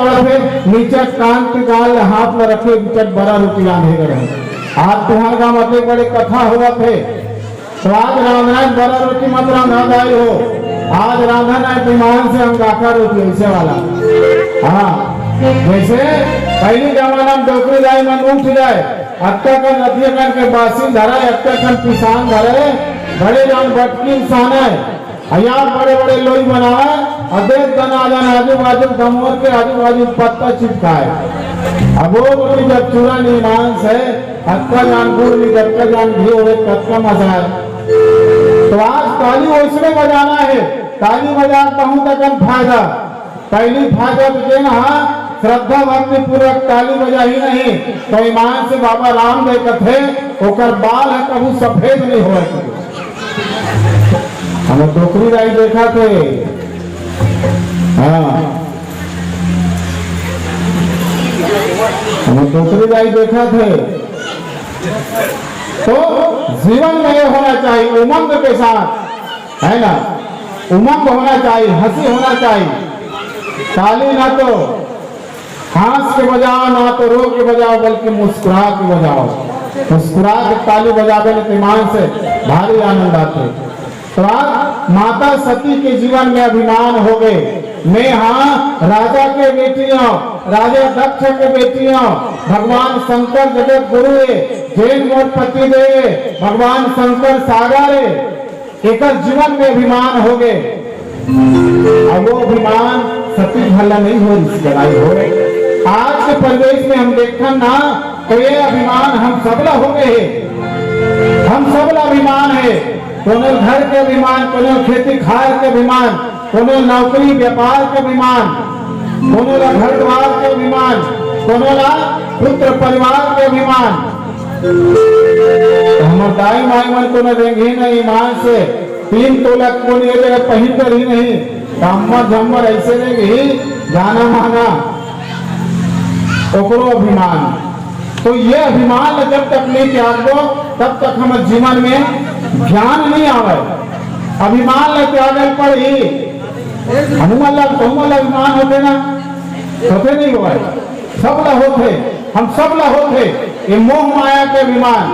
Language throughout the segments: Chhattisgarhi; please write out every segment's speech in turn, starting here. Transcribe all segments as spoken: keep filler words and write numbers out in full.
आवत हे, नीचे कान के गाल हाथ में रखे, बिचक बड़ा रोटी रांधे के रहे। आज तुहर गांव अतेक बड़े कथा होवत हे, तो आज रांधना बड़ा रोटी मत रांधा दाई हो, आज रांधना है विमान से अंगाखा रोटी ऐसे वाला। हाँ, जैसे पहली जमाना में डोकरी दाई मन उठ जाए, अतका कन रतिया कन के बासिन धरे, अतका कन पिसान धरे, बड़े जान बटकी इंसान है। अउ यार बड़े बड़े लोई बनावे, अउ देख दना दन आजू बाजू गमोर के आजू बाजू पत्ता चिपकाए। अब वो रोटी जब चूरा निमान से, अतका जान गुड़ ली, जतका जान घी होवे, ततका मजा है। तो आज ताली वैसने बजाना है, ताली बजा के बहुत अकन फायदा। पहली फायदा तो ये ना, श्रद्धा भक्ति पूर्वक ताली बजाही नहीं, तो ईमान से बाबा रामदेव कथे, ओकर बाल है कभू सफेद नहीं होवे। हम डोकरी दाई देखा थे, हाँ, हम डोकरी दाई देखा थे। तो जीवन में ये होना चाहिए उमंग के साथ, है ना, उमंग होना चाहिए, हंसी होना चाहिए। ताली ना तो हंस के बजाओ, ना तो रो के बजाओ, बल्कि मुस्कुरा के बजाओ। मुस्कुरा के ताली बजावे ले ईमान से भारी आनंद आथे। तो आज माता सती के जीवन में अभिमान होगे, मैं हाँ राजा के बेटी हूँ, राजा दक्ष के बेटी हूँ, भगवान शंकर जगत गुरु है, जेन मोर पति देव है, भगवान शंकर सागर है, एकर जीवन में अभिमान होगे। अब वो अभिमान सती भला नहीं हो, इस लड़ाई हो। आज के परिवेश में हम देखन ना, तो ये अभिमान हम सबला होगे हे, हम सबला अभिमान है। कोनो घर के अभिमान, कोनो खेती खार के अभिमान, कोनो नौकरी व्यापार के अभिमान, कोनो ला घर द्वार के अभिमान, कोनो ला पुत्र परिवार के अभिमान। तो हमर दाई माई मन कोनो रेंगही नहीं ईमान से, तीन तोला कोनो ये जगह पहिन कर ही नहीं, तो अम्मा झम्मर ऐसे रेंगही जाना माना, ओकरो अभिमान। तो ये अभिमान ला जब तक नहीं त्यागबो, तब तक हमर जीवन में ज्ञान नहीं आवे। अभिमान ला त्यागे पड़ही। हनुमान ला, हनुमान ला अभिमान होथे ना, होथे नहीं होवे, सब ला होथे, हम सब ला होथे। ये मोह माया के अभिमान।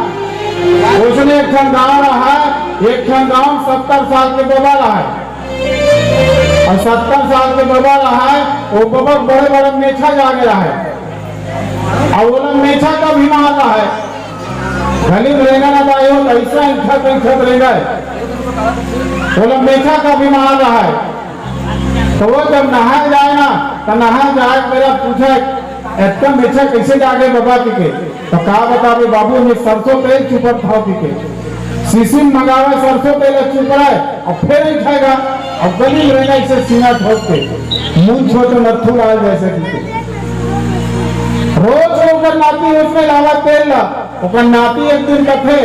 उसने एक ठन गाँव रहा, एक ठन गाँव सत्तर साल के बबा रहा है, और सत्तर साल के बबा रहा है, वो बबा बड़े बड़े मेछा जागे रहा है। अउ ओला मेछा का अभिमान रहय। गली में रेंगय ना दाई हो, त अइसने अइंठत अइंठत रेंगय। ओला मेछा का अभिमान रहय। त वो जब नहाय जाय ना, त नहाय जाय के बेरा पूछय, "अतका मेछा कइसे जागे बबा?" कहिके। त का बताबे बाबू, मैं सरसों तेल चुपत हंव कहिके। शीशी म मंगावय सरसों तेल, चुपड़य, अउ फेर अइंठय गा, अउ गली में रेंगय अइसे सीना ठोक के, मुंह छोट नत्थू लाल जइसे कहिके। रोज के ओकर नाती उसने लावय तेल ला, ओकर नाती एक दिन कथे,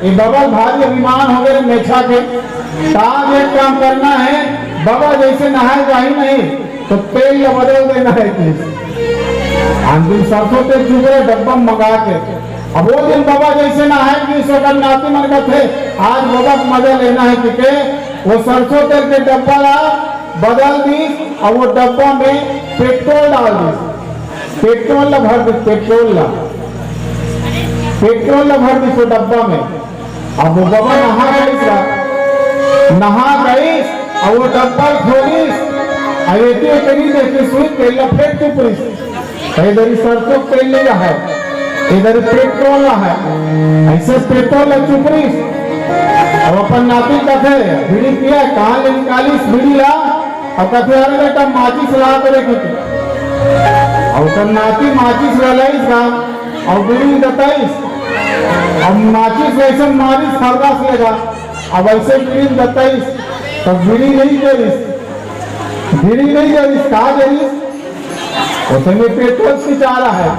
"ए बबा भारी अभिमान होगे रे मेछा के, त आज एक काम करना हे, बबा जइसे नहाय जाही नहीं, त तेल ला बदल देना हे।" कहिस। आन दिन सरसों तेल चुपड़य डब्बा म मंगा के, अब वो दिन बबा जइसे नहाय कहिस, ओकर नाती मन कथे, "आज बबा के मजा लेना हे," कहिके वो सरसों तेल के डब्बा ला बदल दिस, अउ वो डब्बा में पेट्रोल डाल दिस। पेट्रोल ला भर दिस, पेट्रोल ला, पेट्रोल ला भर दिस वो डब्बा में। अब वो बबा नहा गइस गा, नहा गइस, अउ वो डब्बा खोलिस, अउ एती ओतनी देखिस, सुई तेल ला फेंक चुपरिस। त इधर ही सरसों के तेल नइ रहय, इधर ही पेट्रोल रहय। अइसे पेट्रोल ला चुपरिस। अब अपन नाती कथे, "बीड़ी पिए?" कान ले निकालिस बीड़ी ला, अउ कथे, "अरे बेटा, माचिस ला तो रे," कहिके। अउ ओकर नाती माचिस ला लइस गा, अउ बीड़ी दतइस। अब माचिस अइसे मारिस, हल्का से लगा। अब अइसे बीड़ी दतइस, त बीड़ी नइ जरिस, बीड़ी नइ जरिस, का जरिस? ओतने पेट्रोल सिंचा रहय।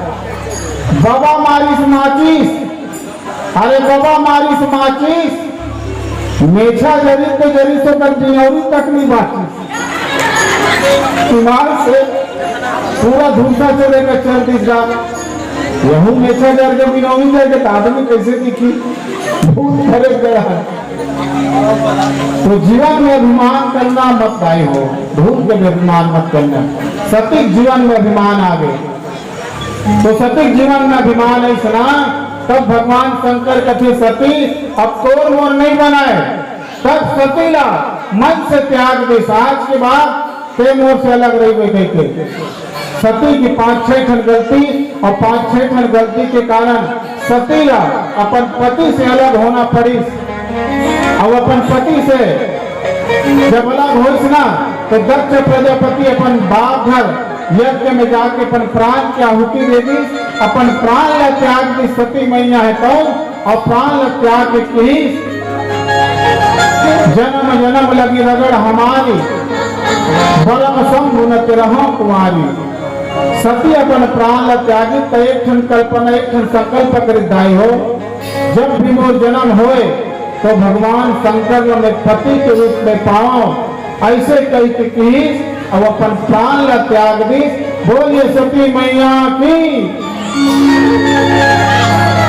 बबा मारिस माचिस, अरे बबा मारिस माचिस, मेछा जरिस तो जरिस, ओकर बिनौरी तक नइ बाचिस। ईमान से पूरा धुंसा चले के चल दिस गा। यहू मेछा जर के बिनौरी जर के त आदमी कइसे दिखही? भूत भरे गया है। तो जीवन में अभिमान करना मत भाई हो, भूत के भी अभिमान मत करना। सती के जीवन में अभिमान आ गए। तो सती के जीवन में अभिमान अइसना, तब भगवान शंकर कथे, "सती, अब तोर मोर नहीं बनाए।" तब सती ला मन से त्याग दे, "आज के बाद ते मोर से अलग रहिबे," कहिके। सती की पांच छह ठन गलती, और पांच छह ठन गलती के कारण सती ला अपन पति से अलग होना पड़िस। अब अपन पति से जब अलग होइस ना, तो दक्ष प्रजापति अपन बाप घर यज्ञ में जाके अपन प्राण के आहुति दे दिस, अपन प्राण ला त्याग दिस सती मैया ह तो, और प्राण ला त्याग के किहिस, "जन्म जन्म लगी रगड़ हमारी, बरम संग न तिरहूं कुंवारी।" सती अपन प्राण ला त्यागिस, त एक ठन कल्पना, एक ठन संकल्प करिस, "दाई हो, जब भी मोर जन्म होए, तो भगवान शंकर ल मैं पति के रूप में पाऊं," अइसे कहिके किहिस, अब अपन प्राण ला त्याग दिस। बोलिए सती मैया की।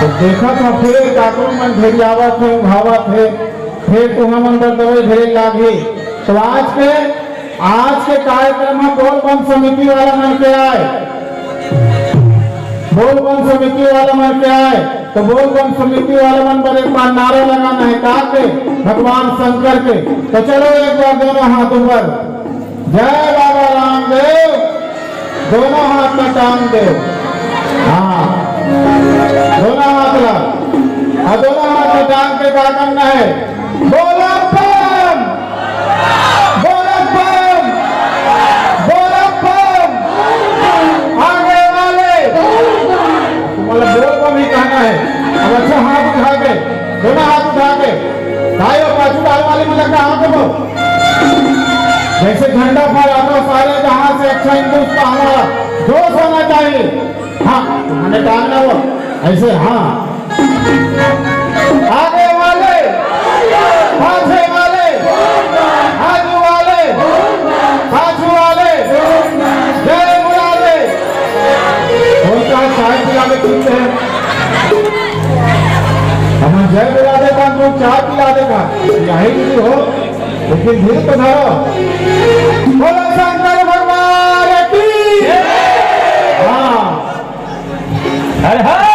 तो देखत हो, फिर काकरो मन घेरियावत हे, उघावत हे, फिर तुमन बर दवाई घेरे लागही। तो आज के, आज के कार्यक्रम में बोल बम समिति वाला मन के आए, बोल बम समिति वाला मन के आए, तो बोल बम समिति वाला मन बर एक बार नारा लगाना है, का के? भगवान शंकर के। तो चलो एक बार दोनों हाथ ऊपर, जय बाबा रामदेव, दोनों हाथ में टांग दे। हाँ, दोनों हाथ ला, और दोनों हाथ में टांग के का करना है? बोलो बम, बोलो बम, बोलो बम। आगे वाले, मतलब बोल बम ही कहना है। अब अच्छा हाथ उठा के, दोनों हाथ उठा के, भाई और पाछू डाल वाले में लगा हाथ को। जैसे झंडा फहराता, सारे जहां से अच्छा हिंदुस्तान वाला जोश होना चाहिए। हाँ, मैंने टांगना हो ऐसे, हाँ। आगे वाले, पाछे वाले, आजू वाले, पाछू वाले, जय बुला दे। उनका चाय पिला दे, पीते हैं। हम जय बुला दे, तो चाय पिला देगा। यही भी हो, लेकिन धीरे तो धरो। बोलो शंकर भगवान की। हाँ। हर हर